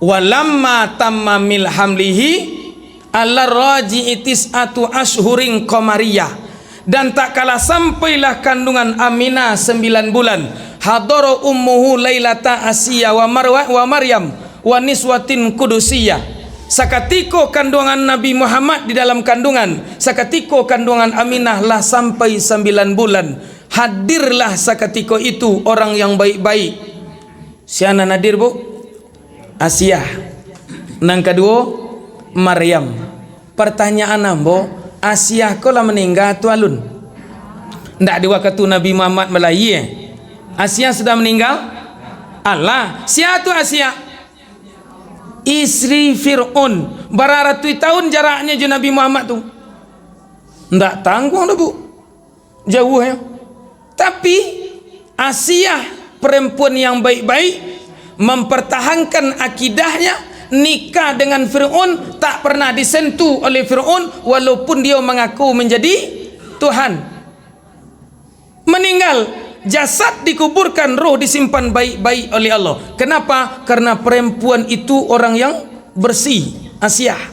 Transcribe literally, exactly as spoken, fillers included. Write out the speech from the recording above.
Walamma tamma min hamlihi ala raji'i tis'atu asyhurin qamariyah. Dan tak kalah sampailah kanduangan Aminah sambilan bulan, hadara ummuhu lailata Asiya wa Marwa-, wa Maryam wa niswatin qudusiyah. Sakatiko kanduangan Nabi Muhammad di dalam kanduangan, sakatiko kanduangan Aminah lah sampai sambilan bulan, hadirlah sakatiko itu orang yang baik-baik. Sia nan hadir, Bu? Asiah. Nan kaduo, Maryam. Partanyaan ambo, Asiah ko lah maningga tu alun? Ndak di wakatu Nabi Muhammad malahia. Asiah sudah maningga? Alah, sia tu Asiah? Istri Fir'aun. Bara ratuih tahun jaraknyo jo Nabi Muhammad tu. Ndak tangguang doh, Bu. Jauah, ya. Tapi, Asiah, perempuan yang baik-baik, mempertahankan akidahnya, nikah dengan Fir'aun, tak pernah disentuh oleh Fir'aun, walaupun dia mengaku menjadi Tuhan. Meninggal, jasad dikuburkan, roh disimpan baik-baik oleh Allah. Kenapa? Karena perempuan itu orang yang bersih, Asiah.